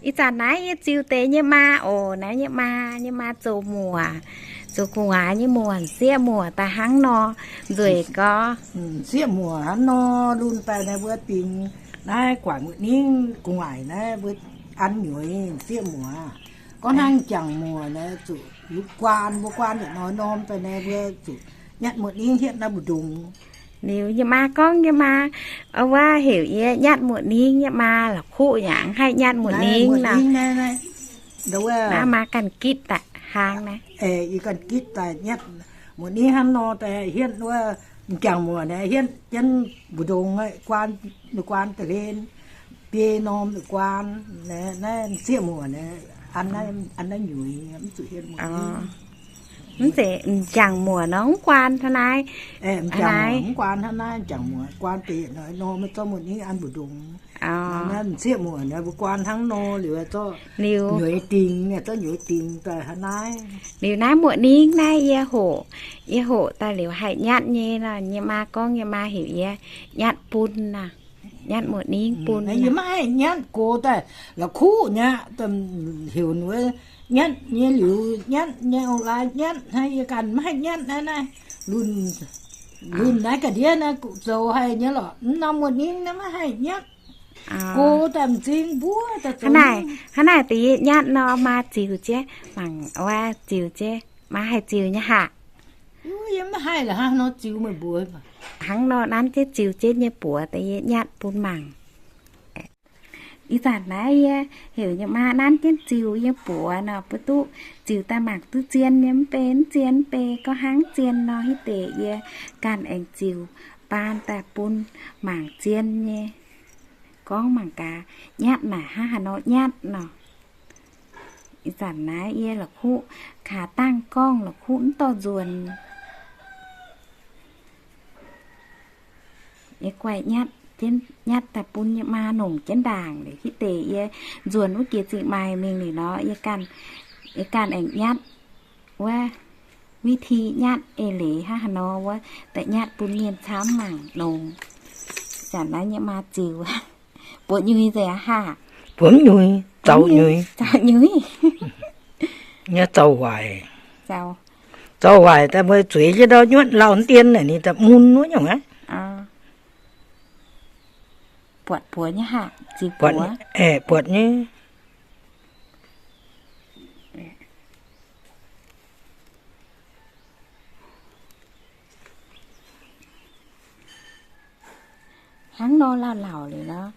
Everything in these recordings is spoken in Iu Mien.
Ih zanc naaiv yie ziux deix nyei maa oc. Naaiv nyei maa, nyei maa zoux muoc, zoux gu'nguaaz nyei muoc, sieqv muoc daaih hnangv nor nzueic gorx. Sieqv muoc hnangv nor, lunx daaih naaiv mbuo dingx naaiv guangc muoc ningv gu'nguaaic naaiv mbuo an nyueiz sieqv muoc. Gorngv hnangv jangc muoc naaiv zuqc yungz guaan, mbuo guaan yietc norm daaih naaiv mbuo zuqc nyatv muoc ningv hietv naaiv mbu'ndongx. Liuz nyei maa gorngv, nyei maa wuov heuc yie nyatv muoc ningv, nyei maa la'kuqv yaac mv haih nyatv muoc ningv nor. Naaiv maa ganh gitv daaih hlaang naaiv. Yie ganh gitv daaih nyatv muoc ningv hnangv nor daaih hietv wuov, m'jangc muoc naaiv hietv jienv mbu'ndongx guaan, guaan da'hlen, biei norm guaan, naaiv sieqv muoc naaiv an naaiv nyueiz, mv zuqc hietv muoc ningv. Mv zeiz, m'jangc muoc nor mv guaan hnangv naaiv. M'jangc muoc mv guaan hnangv naaiv, m'jangc muoc guaan deix yietc norm, maiv zorqv muoc ningv an mbu'ndongx. Naaiv m'sieqv muoc naaiv mbuo guaan hnangv nor liuz zorqv nyueiz dingx, zorqv nyueiz dingx daaih hnangv naaiv. Liuz naaiv muoc ningv naaiv yie hoqc, yie hoqc daaih liuz haih nyatv nyei nor, nyei maa gorngv nyei maa heuc yie nyatv bun nor, nyatv muoc ningv bun. Yie maiv haih nyatv, gox daaih la'kuqv nyei aqv, heuc wuov nyatv nyei liuz nyatv nyei, ong-laaix nyatv hnangv, yie ganh maiv haih nyatv naaiv, naaiv lunx, lunx naaiv ga'ndiev naaiv zoux haic nyei lorqc, mv norm muoc ningv naaiv maiv haih nyatv. Gox daaih m'zing mbuov daaih zoux. Hnangv naaic, hnangv naaic deix yie nyatv nor, maa ziux jienv mangc, wuov ziux jienv, maa haih ziux nyei haac. Yie mv haih la'hnangv nor ziux meih mbuox. Hnangv nor nanv jienv ziux jienv nyei buoz daaih yie nyatv bun mangc. Ih zanc naaiv yie heuc nyei maa nanv jienv ziux nyei buoz nor, mbuo duqv ziux daaih mangc duqv zien nyei mv bei mv zien mv bei, gorngv hnangv zien nor hitv deix yie ganh aengx ziux baan daaih bun mangc zien nyei. Gorngv mangc gaax nyatv naaic hnangv haaix nor nyatv nor. Ih zanc naaiv yie la'kuqv kaax dangh gorngv la'kuqv mv dorh nzuonx. Yie guaih nyatv jienv, nyatv daaih bun nyei maa nongc jienv ndaangc liuz hitv deix yie nzuonx wuov jiex zingh maaih mingh liuz nor, yie ganh, yie ganh aengx nyatv wuov วิธี nyatv eix leiz hnangv haaix nor wuov, daaih nyatv bun mienh camv mangc nongc. Zanc naaiv nyei maa ziux buoz nyuix nzengc aqv haah. Buoz nyuix, zaux nyuix, zaux nyuix. Nyei zaux waaic. Zaux waaic daaih mbuo zueiz jienv ndau nyuotv lauh ndien naaic ninh daaih mun wuov nyungc aqv. Buatc buoz nyei haah, ziux buoz. Buatc nyei. Hnangv nor lauh lauc liuz nor,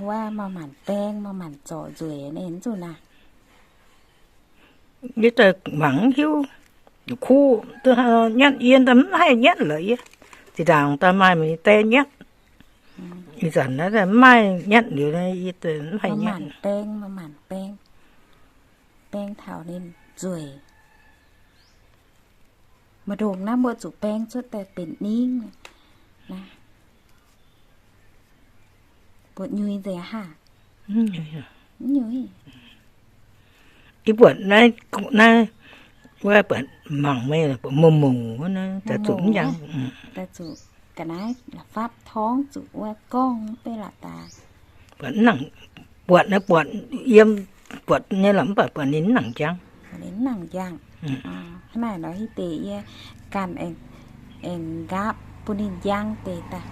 wuov maaih maanc baeng, maaih maanc zorc nzueic naaiv nzunc naaic. Yie daaih mangc mv hiuv, kuv nyatv yie daaih mv haih nyatv lorqc yie. Zinh ndaangc daaih maaih mingh die nyatv. Ih zanc naaiv daaih mv maaih nyatv liuz, yie daaih mv haih nyatv. Maaih maanc baeng, maaih maanc baeng, baeng taux ninh nzueic. Maaih ndongc naaiv mbuo zuqc baeng cuotv daaih benx ningv. Buatc nyuix nzengc haah? Mv nyuix. Yie buatc naaiv, naaiv, wuov buatc mangc meih buatc mouc mouc wuov naaiv, daaih zuqc mv njang. Daaih zuqc ga'naaiv la'fapv torngv zuqc wuov gorngv mv bei la'daaih. Buatc naaiv, buatc yiem, buatc nyei lorqc mv baac buatc ninh mv nangc njang. Ninh mv nangc njang. Hnangv naaic nor hitv deix yie ganh aengx nqaapv bun ninh njang deix daaih.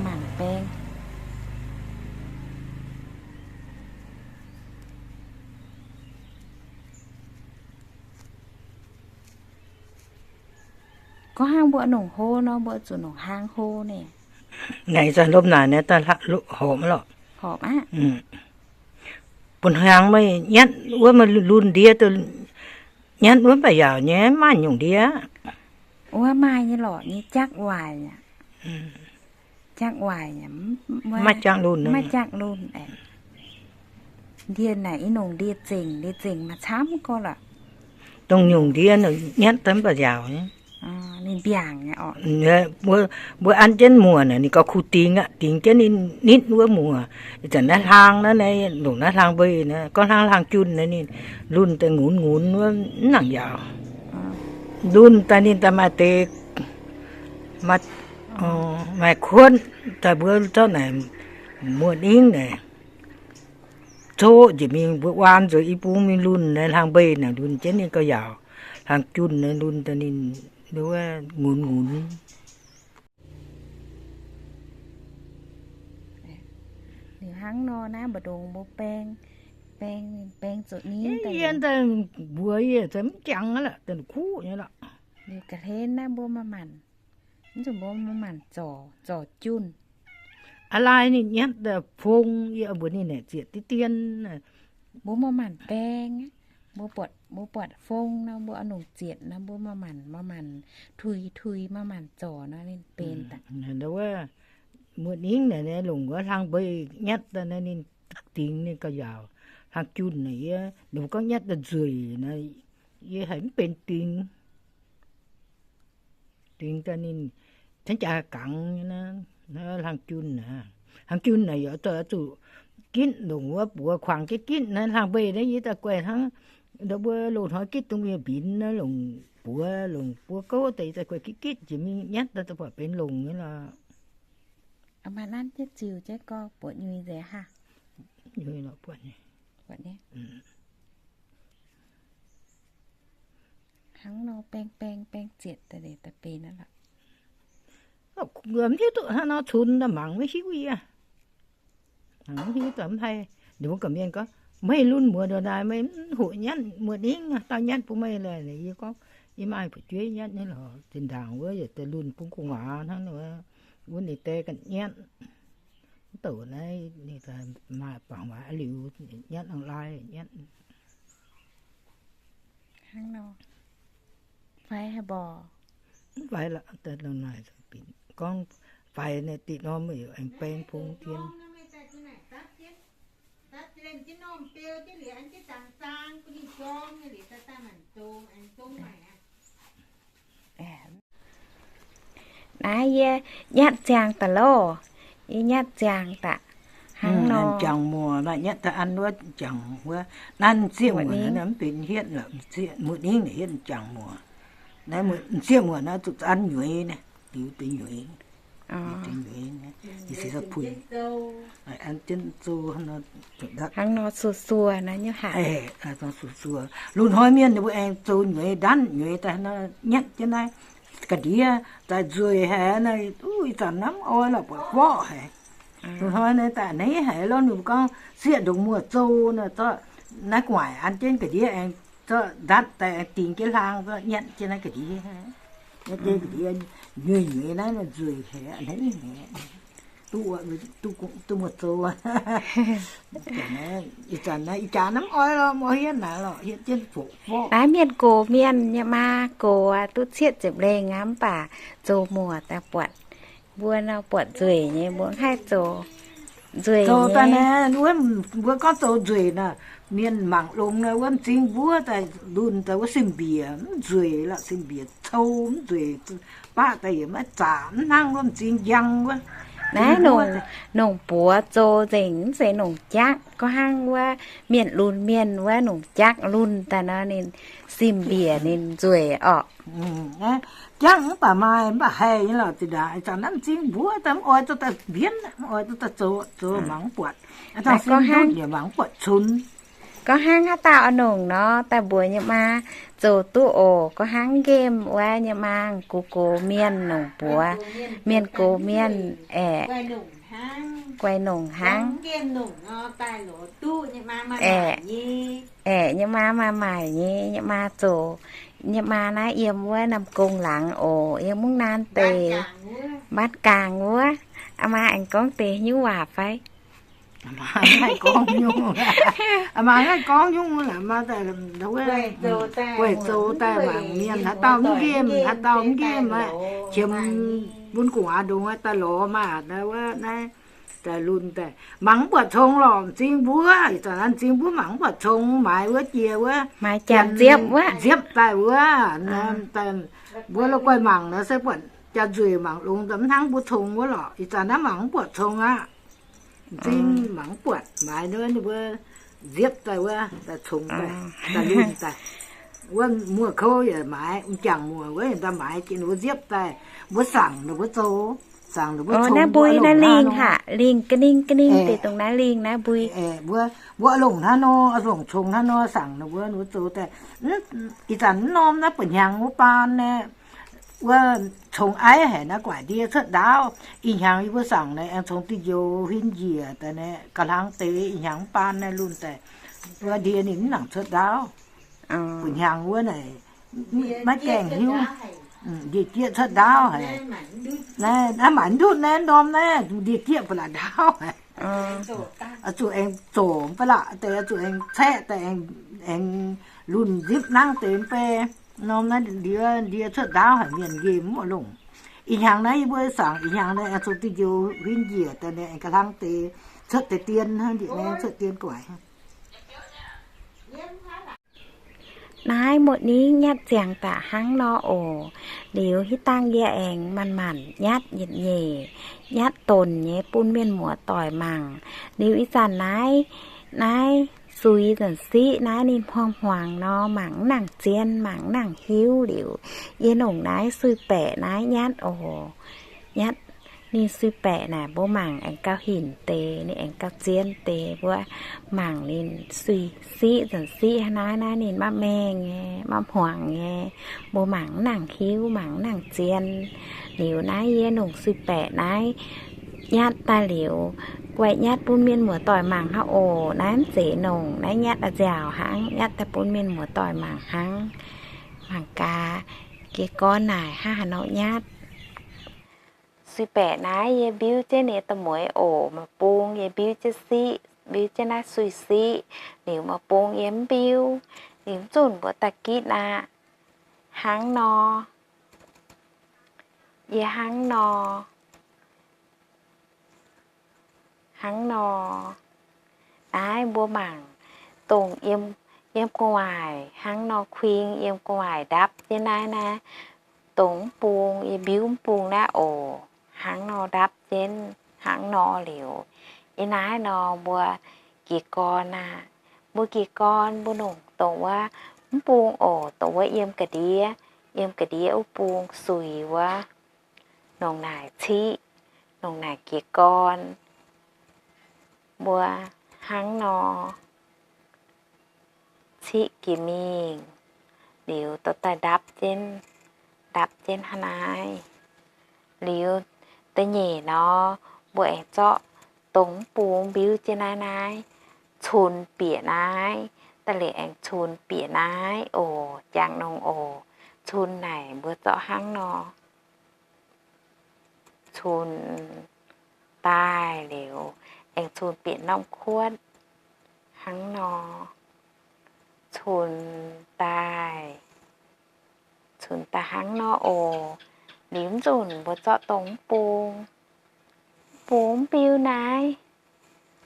Mangc baeng. Gorngv hnangv mbuo nongc hlo nor, mbuo zuqc nongc hlang hlo naaic. Naaic zanc lomh naaic naaiv daaih horpc mv lorqc. Horpc aqv. Bun hlang meih nyatv wuov, meih lunh ndie, nyatv wuov mv baac yaauc nyei, maaih nyungc ndie. Wuov maaih nyei lorqc nyei, jaqv waaic aqv. Jaqv waaic aqv, maiv jangv lunh, maiv jangv lunh aeqv. Ndie naaic i nongc ndie zengc, ndie zengc maaih camv gorx lorqc. Dongh nyungc ndie nyatv daaih mv baac yaauc nyei. Ninh mbiaangc nyei orqc. Mbuo an jienv muoc naaic, ninh gauh kuh dingx aqv, dingx jienv ninh nitv wuov muoc. Ih zanc naaiv hlang naaiv, longc naaiv hlang mbei naaiv, gorngv hnangv hlang junh naaiv, ninh lunh daaih ngunx ngunx wuov mv nangc yaauc. Lunh daaih ninh daaih maaih deix, maaih, maaih kuotv daaih mbuo zorqv naaic Muoz-ningv naaic, coqv njiec mingh mbuo waan nzueic i bung mingh lunh naaic, hlang mbei naaic lunh jienv ninh gauh yaauc, hlang junh naaic lunh daaih ninh ngunx ngunx. Liuz hnangv nor naaiv mbu'ndongx mbuo baeng, baeng, baeng zuqc ningv daaih, mbuox yie mv jangx lorqc, daaih kuqv nyei lorqc. Liuz ga'hlen naaiv mbuo maaih maanc, mv zuqc mbuo maaih maanc zorc, zorc junh. Aa, lai ninh nyatv fong, yie mbuox ninh naaic zietc diqv dien. Mbuo maaih maanc baeng, mbuo buatc, mbuo buatc fong nor, mbuo oix nongc zietc nor, mbuo maaih maanc, maaih maanc tuix tuix, maaih maanc zorc nor ninh benx daaih. Wuov muoz-ningv naaic longc wuov hlang mbei nyatv daaih naaiv ninh dingx ninh gauh yaauc. Hlang junh naaic yie, ninh mbuo gorngv nyatv daaih nzueic naaic, yie haiz mv benx dingx. Dingx daaih ninh cangv jaax gangx nyei naaiv, hlang junh naaic. Hlang junh naaic yaac oix zuqc gitv longc wuov buoz kuangx gitv gitv naaiv hlang mbei naaiv yie daaih guaih hnangv. Ndau mbuo loz-hnoi gitv dongh mienh mbinx naaiv longc buoz, longc buoz gouv daaih yie daaih guaih gitv gitv jiex mingh nyatv daaih buatc benx longc nyei lorqc. Maaih nanv jienv ziux jienv gorx buatc nyuiz nzengc haav. Nyuiz lorqc buatc nyei. Hnangv nor baeng baeng baeng zietc daaih deix daaih benx aqv lorqc. Mv hiuv duqv hnangv nor cunx daaih mangc maiv hiuv yie. Mangc mv hiuv daaih mv haih. Ninh mbuo gorqv-mienh gorngv, meih lunh muoz ndongc naaic meih mv hoqc nyatv muoz-ningv, dauh nyatv bun meih laeh. Yie gorngv, yie maaih fu'jueiv nyatv nyei lorqc. Zinh ndaangc wuov yietc deix lunh bun gu'nguaaz hnangv nor, wuov ninh deix ganh nyatv. Mv douc naaiv ninh maaih bangc waac liuz nyatv norm lai nyatv. Hnangv nor, faix haaix mborqc? Mv faix lorqc, gorngv faix naaic diqc norm aengx baeng fong dien. Naaiv yie nyatv ziangh daaih loh. Yie nyatv ziangh daaih. Hnangv nor. Jangx muoc, naaiv nyatv daaih an wuov jangx wuov. Naaiv m'sieqv muoc naaiv mv benx hietv lorqc, muoz-ningv naaic hietv jangx muoc. Naaiv m'sieqv muoc naaiv zuqc an nyueiz naaiv, liuz deix nyueiz. Hnangv nor suo suo naaiv nyei haic. Suo suo. Loz-hnoi mienh ninh mbuo aengx zoux nyueiz ndanv nyueiz daaih nor, nyatv jienv naaiv ga'ndiev zaaih nzueic haic naaiv, ih zanc naaiv mv oix lorqc, buatc mborqv haic. Loz-hnoi naaiv daaih hneiv haic lorqc, ninh mbuo gorngv sieqv ndongc muoz zoux naaiv, zorqv naaiv gu'nguaaic an jienv ga'ndiev aengx zorqv ndatv daaih aengx dingx jienv hlang, zorqv nyatv jienv naaiv ga'ndiev. Nyatv jienv ga'ndiev nyueiz nyueiz naaiv nzueic haic, hneiv haic. Duqv, duqv muoz-zoux. Ih zanc naaiv, ih jaax naaiv mv oix lorqc, mv oix hietv naaiv lorqc, hietv jienv foqc forv. Naaiv mienh gox mienh nyei maa gox duqv cietv ziepc lengh aqv, mv baac zoux muoc daaih buatc, mbuo nor buatc nzueic nyei, mbuo mv haih zoux nzueic nyei. Mbuo gorngv zoux nzueic naaic, mienh mangc longx naaic, wuov m'zing mbuov daaih lunh daaih wuov sim-mbiec mv nzueic lorqc, sim-mbiec cou mv nzueic, baqv daaih yaac maiv zaqc, mv hnangv wuov m'zing njang wuov. Naaiv nongc buoz zoux nzengc, mv zeiz nongc jaqv. Gorngv hnangv wuov mienh lunx mienh wuov nongc jaqv lunh daaih nor, ninh sim-mbiec ninh nzueic orqc. Jaqv mv baac maaih, mv baac haih nyei lorqc. Zinh ndaangc ih zanc naaiv m'zing mbuov daaih mv oix duqv daaih mbienv, mv oix duqv daaih zoux, zoux mangc mv buatc. Mangc mv buatc cunx. Gorngv hnangv haaix dauh nongc nor, daaih mbuox nyei maa, zoux duqv oc. Gorngv hnangv nqemh wuov nyei maa, gox gox mienh nongc buoz, mienh gox mienh aeqv, guai nongc hnangv. Aeqv, nyei maa maaih maaic nyei, nyei maa zoux, nyei maa naaiv yiem wuov Nam Gong laangz oc, yiem mungv naanv deix, mbaatv gaangh wuov. Aa maa aengx gorngv deix nyungc waac fai? Maa gorngv nyungc, maa gorngv nyungc, guaih zoux daaih mangc mienh haaix dauh mv nqemh, haaix dauh mv nqemh aqv, qiemx bun gu'nguaaz ndongc daaih lorz maah, wuov naaiv daaih lunh daaih mangc mv buatc cong lorqc, m'zing mbuov, ih zanc naaiv m'zing mbuov mangc mv buatc cong, maaiz wuov jiex wuov, maaiz jiex nziepv wuov, nziepv daaih wuov, mbuo la'guaih mangc nor se buatc jaa-nzueic mangc longx daaih mv hnangv mbuo cong wuov lorqc, ih zanc naaiv mangc mv buatc cong aqv. M'zing mangc mv buatc, maaiz wuov ninh mbuo nziepv daaih wuov, daaih congx daaih, daaih lunh daaih. Wuov muoz-kouv yaac maaiz, m'jangc muoc wuov yaac daaih maaiz jiex ninh mbuo nziepv daaih, mbuo saangc ninh mbuo zoux. Naaiv mbui naaiv lingh haic, lingh ga'ningv ga'ningv deix dongh naaiv lingh naaiv mbui. Mbuo, mbuo longc hnangv nor, longc congx hnangv nor, saangc ninh mbuo, ninh mbuo zoux daaih, ih zanc mv norm naaiv buonc hnyangx wuov baan naaiv, wuov congx aiv haic naaiv guaaic ndie cuotv ndaauv. Ih hnyangx yie mbuo saangc naaiv aengx congx diuh njoux huin njiec daaih naaiv ga'hlang deix, ih hnyangx mv baan naaiv lunh daaih, wuov ndie ninh mv nangc cuotv ndaauv. Buonc hnyangx wuov naaic maiv gaengh hiuv, ndie-jieqv cuotv ndaauv haic. Naaiv, naaiv maaic ndutv naaiv norm naaiv ndie-jieqv ba'laqc ndaauv haic. Oix zuqc aengx zoqc ba'laqc deix, oix zuqc aengx caeqv daaih aengx lunh nzipv nangv deix mv bei. Norm naaiv ndie, ndie cuotv ndaauv haic, mienh nqemh mv oix longc. Ih hnyangx naaiv yie mbuo saangc, ih hnyangx naaiv aengx congx diuh njoux huin njiec daaih naaiv aengx ga'hlang deix cuotv deix dien hnangv, ndie naaiv cuotv dien guaaic. Naaiv muoz-ningv nyatv ziangx daaih hnangv nor oc. Liuz hitv dangh yie aengx manc-manc nyatv yietc nyeic, nyatv donc nyei bun mienh muoz-doic mangc. Liuz ih zanc naaiv, naaiv suix zanc siqv naaiv ninh hmuangx-hmuangx nor, mangc mv nangc zien, mangc mv nangc hiuv. Liuz yie longc naaiv suix-baeqc naaiv nyatv oc. Nyatv ninh suix-baeqc naaic mbuo mangc aengx gauh hinc deix, ninh aengx gauh zien deix. Mbuo mangc ninh suix siqv zanc siqv hnangv naaiv, naaiv ninh maiv mengh nyei, maiv hmuangx nyei. Mbuo mangc mv nangc hiuv, mangc mv nangc zien. Liuz naaiv yie longc suix-baeqc naaiv nyatv daaih liuz, guaih nyatv bun mienh muoz-doic mangc hnangv oc. Naaiv mv zeiz longc, naaiv nyatv a'nziaauc hnangv, nyatv daaih bun mienh muoz-doic mangc hnangv. Mangc gaax, jiez gorn naaic hnangv haaix nor nyatv. Suix-baeqc naaiv yie mbiuv jienv ninh da'mueiz oc, maiv bung yie mbiuv jienv siqv, mbiuv jienv naaiv suix siqv. Liuz maiv bung yie mv mbiuv. Liuz mv zunc mbuo daaih gitv aqv. Hnangv nor. Yie hnangv nor. Hnangv nor. Naaiv mbuo mangc dongh yiem, yiem gu'nguaaic hnangv nor kuing, yiem gu'nguaaic ndapv jienv naaiv, naaiv dongh mv bung, yie mbiuv mv bung naaiv oc. Hnangv nor ndapv jienv, hnangv nor liuz, yie naaiv nor mbuo jiez gorn aqv. Mbuo jiez gorn mbuo longc dongh wuov mv bung oc, dongh wuov yiem ga'ndiev, yiem ga'ndiev wuov bung suix wuov, longc naaic ciqv, longc naaic jiez gorn. Mbuo hnangv nor ciqv jiex mingh, liuz dorh daaih ndapv jienv, ndapv jienv hnangv naaiv. Liuz da'nyeic nor, mbuo aengx zorqv dongh mv bung mbiuv jienv naaiv naaiv, cunx bieqc naaiv, da'liec aengx cunx bieqc naaiv oc, jangx nongx oc. Cunx naaic mbuo zorqv hnangv nor. Cunx daaih liuz, aengx cunx bieqc norm kuotv hnangv nor. Cunx daaih, cunx daaih hnangv nor oc. Liuz mv zunc mbuo zorqv dongh mv bung, mv bung mv biuv naaiv,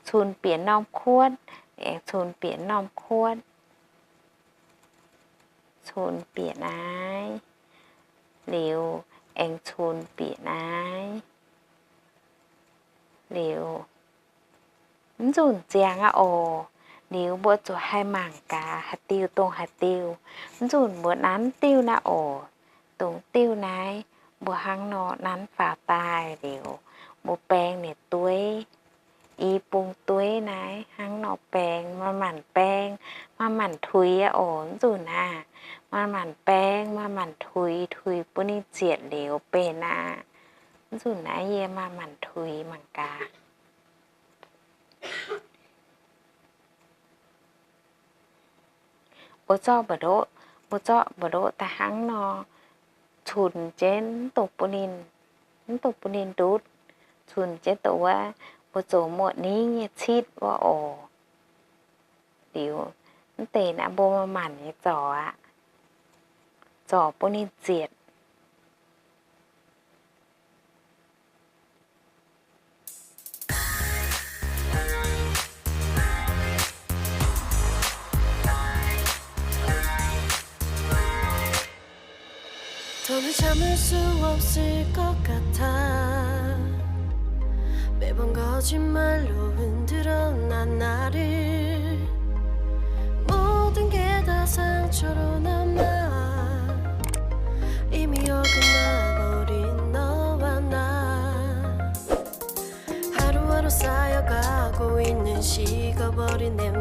cunx bieqc norm kuotv, aengx cunx bieqc norm kuotv, cunx bieqc naaiv, liuz aengx cunx bieqc naaiv, liuz mv zunc ziangx aqv oc. Liuz mbuo zuqc haih mangc gaax haaix diuh dongh haaix diuh. Mv zunc mbuo nanv diuh naaiv oc. Dongh diuh naaiv mbuo hnangv nor nanv faaux daaih liuz, mbuo baeng ninh dueiv. I bung dueiv naaiv hnangv nor baeng, manc-manc baeng, manc-manc tuix aqv oc. Mv zunc aqv, manc-manc baeng, manc-manc tuix, tuix bun ninh zietc liuz benx aqv. Mv zunc naaiv yie manc-manc tuix mangc gaax. Mbuo zorqv mba'ndoqv, mbuo zorqv mba'ndoqv daaih hnangv nor, cunx jienv mv dungx bun ninh, mv dungx bun ninh ndutv, cunx jienv dongh wuov mbuo zoux muoc ningv nyei citv wuov oc. Liuz, mv deix naaiv mbuo manc-manc nyei zorc aqv. Zorc bun ninh zietc. Floating in